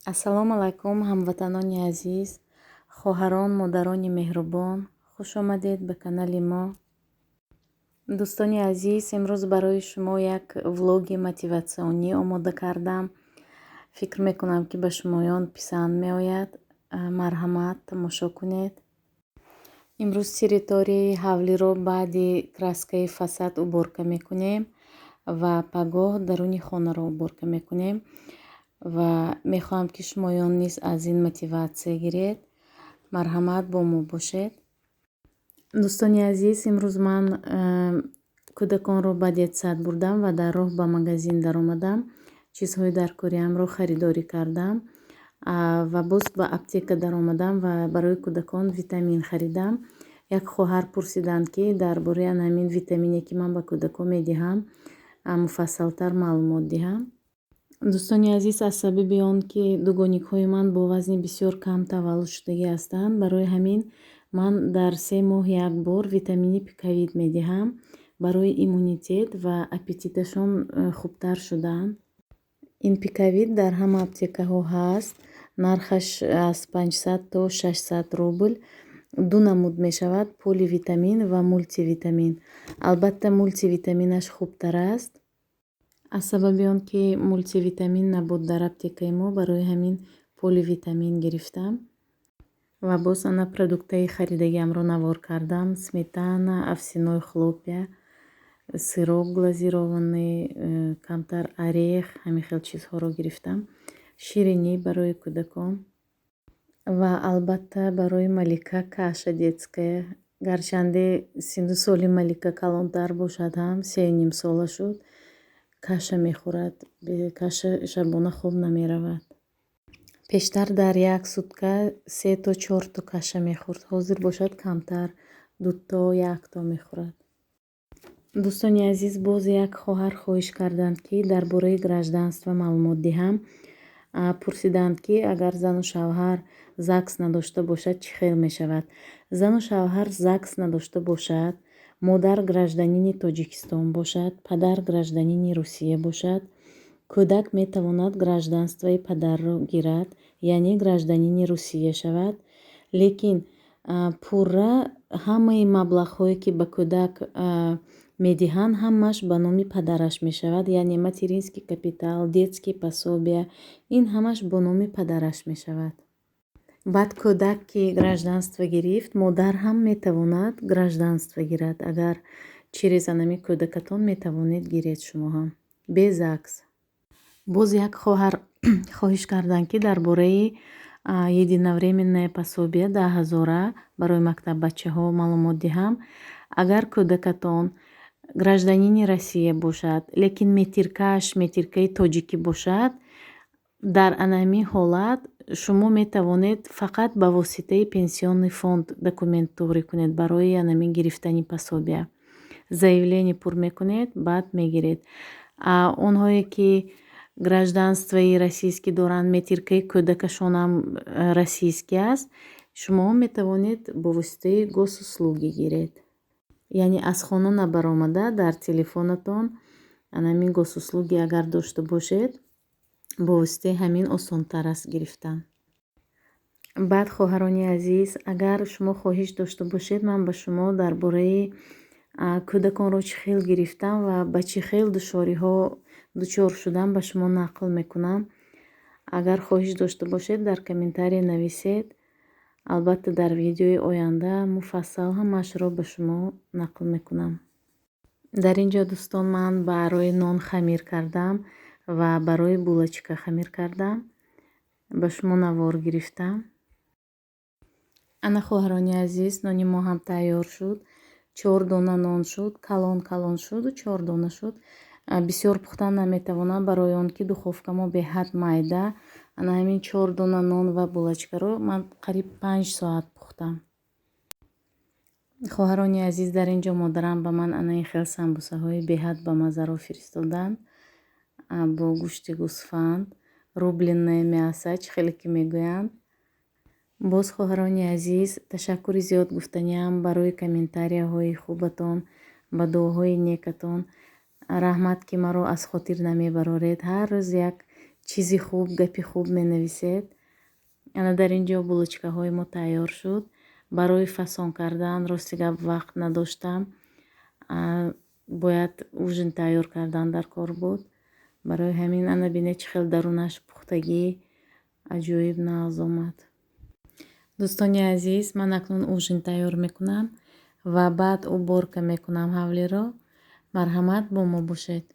Ассалому алайкум, ҳамватанони азиз, хоҳарон, модарони меҳрубон, хуш омадед ба канали мо. Дӯстони азиз, имрӯз барои шумо як влоги мотиватсионӣ омода кардам. Фикр мекунам, ки ба шумоён писанд меояд. Марҳамат, тамошо кунед. Имрӯз территорияи ҳавлиро баъди краскаи фасад уборка мекунем ва пагоҳ даруни хонаро уборка мекунем ва мехоҳам, ки шумоён низ аз ин мотиватсия гиред. Марҳамат, бо мо бошед. Дӯстони азиз, имрӯз ман кӯдаконро ба детсад бурдам ва дар роҳ ба магазин даромадам, чизҳои даркориамро харидорӣ кардам ва боз ба аптека даромадам ва барои кӯдакон витамин харидам. Як хоҳар пурсиданд, ки дар бораи ана ҳамин витамине, ки ман ба кӯдакон медиҳам, муфассалтар маълумот диҳам. Дӯстони азиз, аз сабаби он ки дугоникҳои ман бо вазни бисёр кам таваллуд шудагӣ ҳастанд, барои ҳамин ман дар 3 моҳ як бор витамини Пиковит медиҳам барои иммунитет ва аппетиташон хубтар шудан. Ин Пиковит дар ҳама аптекаҳо ҳаст. Нархаш аз 500 то 600 рубл. Ду намуд мешавад: поливитамин ва мултивитамин. Албатта, мултивитаминаш хубтар аст. Аз сабаби он ки мултивитамин набуд дар аптекаи мо, барои ҳамин поливитамин гирифтам. Ва боз ана продуктаи харидагиамро навор кардам: сметана, овсяной хлопья, сырок глазированный, камтар орех, ҳамин хел чизҳоро гирифтам, ширинӣ барои кӯдакон ва албатта барои Малика каша детская. Гарчанде синну соли Малика калонтар бошад ҳам, 3,5 сола шуд, каша мехӯрад. Бе каша шабона хоб намеравад. Пештар дар як сутка се то чорто каша мехӯрд, ҳозир бошад камтар, дуто, якто мехӯрад. Дӯстони азиз, боз як хоҳар хоҳиш карданд, ки дар бораи гражданство маълумот диҳам. Пурсиданд, ки агар зану шавҳар ЗАГС надошта бошад, чӣ хел мешавад. Зану шавҳар ЗАГС надошта бошад, модар гражданини Тоҷикистон бошад, падар гражданини Русия бошад, кӯдак метавонад гражданствои падарро гирад, яъне гражданини Русия шавад. Лекин пурра ҳамаи маблағҳое, ки ба кӯдак медиҳанд, ҳамааш ба номи падараш мешавад, яъне материнский капитал, детский пособия, ин ҳамааш бо номи падараш мешавад. Баъд кӯдак ки гражданство гирифт, модар ҳам метавонад гражданство гирад. Агар через анами кӯдакатон метавонед гиред шумо ҳам бе ЗАГС. Боз як хоҳар хоҳиш карданд, ки дар бораи единовременное пособие 10 ҳазора барои мактаббачаҳо маълумот диҳам. Агар кӯдакатон гражданини Россия бошад, лекин метрикааш метрикаи тоҷикӣ бошад, дар анамин ҳолат шумо метавонед фақат ба воситаи пенсионный фонд документ туғрӣ кунед барои анамин гирифтани пособия. Заявление пур мекунед, баъд мегиред. Онҳое, ки гражданствои российский доранд, метрикаи кӯдакашонам российский аст, шумо метавонед бо воситаи Госуслуги гиред, яъне аз хона набаромада, дар телефонатон анамин Госуслуги агар дошта бошед, бо воситаи ҳамин осонтар аст гирифтан. Баъд, хоҳарони азиз, агар шумо хоҳиш дошта бошед, ман ба шумо дар бораи кӯдаконро чӣ хел гирифтам ва ба чӣ хел душвориҳо дучор шудам, ба шумо нақл мекунам. Агар хоҳиш дошта бошед, дар комментария нависед. Албатта, дар видеои оянда муфассал ҳамаашро ба шумо нақл мекунам. Дар ин ҷо, дӯстон, ман барои нон хамир кардам ва барои булочка хамир кардам, ба шумо навор гирифтам. Ана, хоҳарони азиз, нони мо ҳам тайёр шуд. Чор дона нон шуд, калон калон шуду чор дона шуд. Бисёр пухтан наметавонам, барои он ки духовка мо беҳад майда. Ана ҳамин чор дона нон ва булочкаро ман қариб 5 соат пухтам. Хоҳарони азиз, дар ин ҷо модарам ба ман ана ин хел самбусаҳои беҳад бамаззаро фиристоданд бо гӯшти гӯсфанд, рубленое мясо, чӣ хеле ки мегӯянд. Боз, хоҳарони азиз, ташаккури зиёд гуфтаниам барои комментарияҳои хубатон, ба дуоҳои некатон. Раҳмат, ки маро аз хотир намебароред. Ҳар рӯз як Чизи хуб, гапи хуб менависед. Ана дар ин ҷо булочкаҳои мо тайёр шуд. Барои фасон кардан рости гап вақт надоштам. Бояд ужин тайёр кардан дар кор буд. Барои ҳамин ана бинед, чӣ хел дарунаш пухтагӣ, аҷоиб нағз омад. Дӯстони азиз, ман акнун ужин тайёр мекунам ва баъд уборка мекунам ҳавлиро. Марҳамат, бо мо бошед.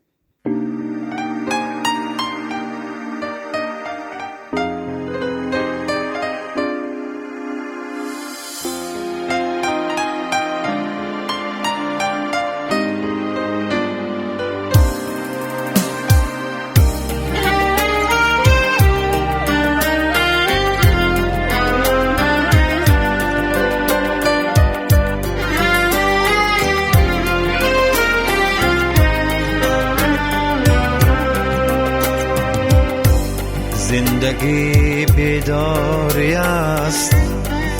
زندگی بیداری است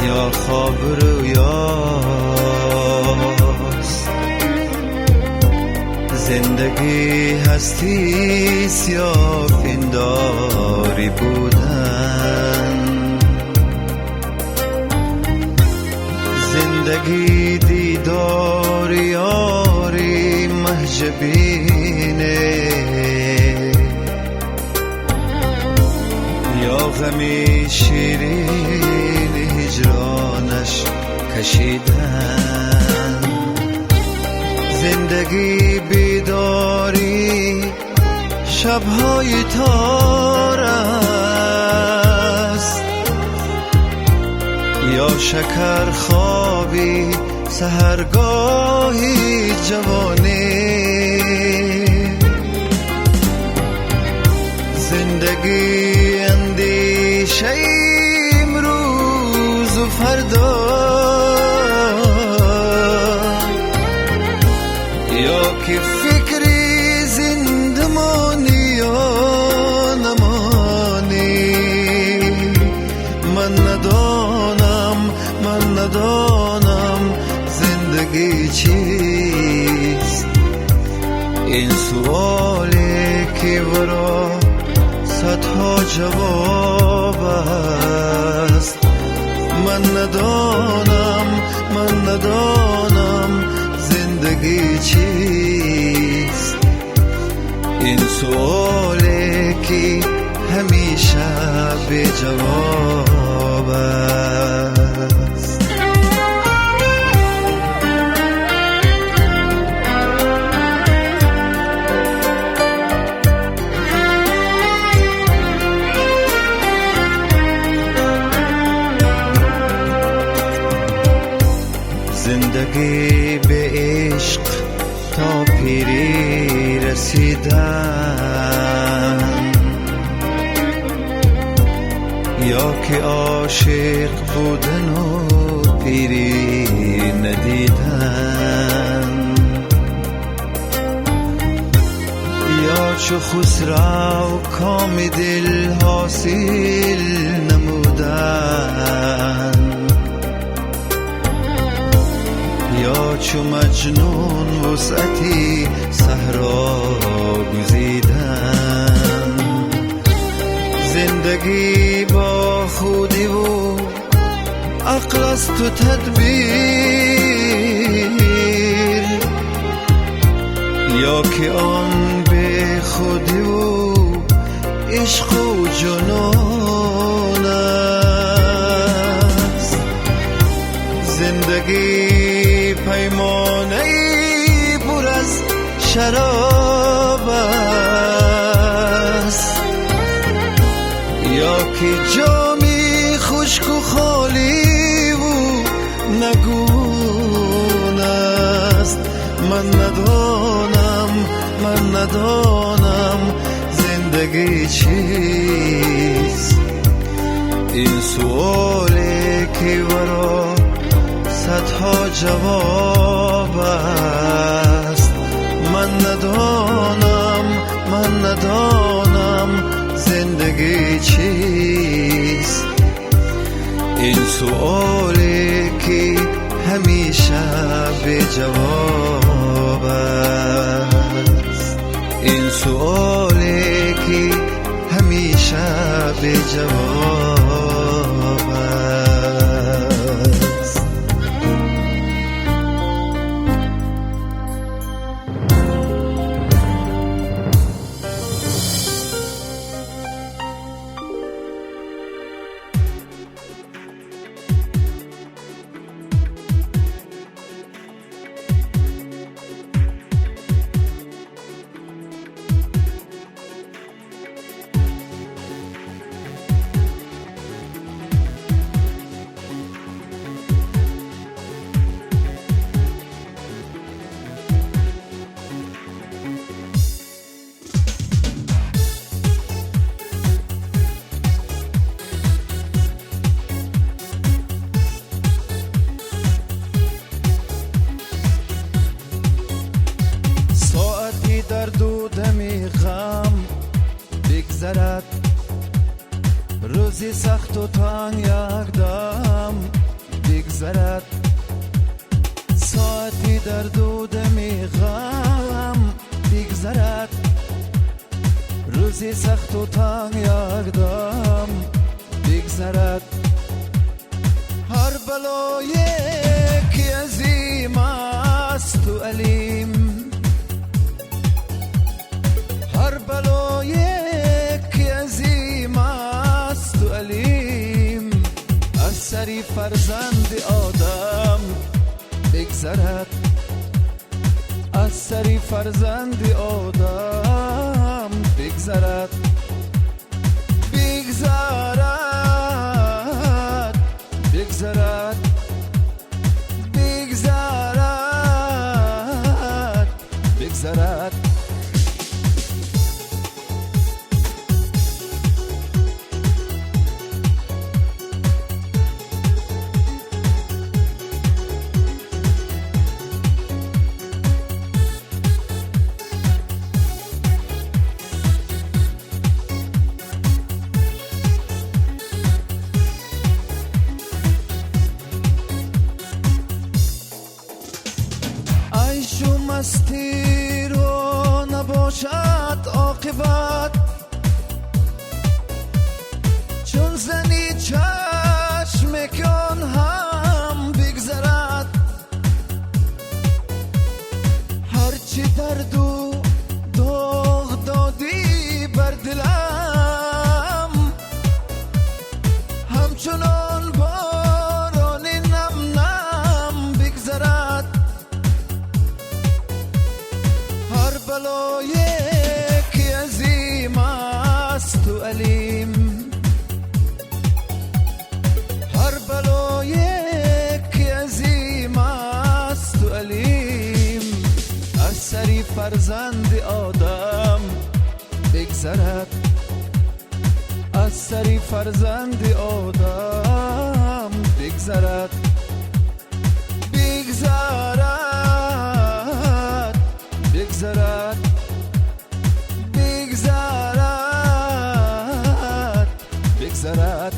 یا خواب رویاست؟ زندگی هستی یا پنداری بودن؟ زندگی دیدار یاری مهجبینه یا غمی شیرین هجرانش کشیدن؟ زندگی بیداری شبهای تار است یا شکر خوابی سحرگاهی جوانی؟ زندگی اندیشه امروز و فردا یا که فکری زندمانی یا نمانی؟ من ندانم، من ندانم زندگی چیست. این سوالی که ورا صدها جواب است. من ندانم، من ندانم زندگی چیست. این سوالی که همیشه بی جواب است. زندگی به عشق تا پیری رسیدن یا که عاشق بودن و پیری ندیدن؟ یا چو خسرو کام دل حاصل نمودن یا چو مجنون وسعتی صحرا گزیدن؟ زندگی با خودی و عقل است و تدبیر یا که آن به خودی و عشق و جنون است؟ زندگی پیمانه ای پر از شراب است یا که جامی خشک و خالی و نگون است؟ من ندانم، من ندانم زندگی چیست. این سوالی که ورا صدها جواب است. من ندانم، من ندانم زندگی چیست. این سوالی که همیشه بی جواب است. این سوالی که همیشه Беҷавоб аст. Соати дарду дами ғам бигзарад, рӯзи сахту танг якдам бигзарад. Соати дарду дами ғам бигзарад, рӯзи сахту танг якдам бигзарад. Ҳар балое ки азим асту алим, ҳар балое ки азим асту алим, аз сари фарзанди одам бигзарад, аз сари фарзанди одам бигзарад. Бигзарад, бигзарад, бигзарад, бигзарад. Айшу мастиро набошад оқибат, чун зани чашме ки он ҳам бигзарад. Ҳарчи дарду доғ додӣ бар дилам, ҳамчунон борони нам нам бигзарад. Ҳар балое ки азим асту алим, ҳар балое ки азим асту алим, аз сари фарзанди одам бигзарад, аз сари фарзанди одам бигзарад. Бигзарад, бигзарад, бигзарад, бигзарад.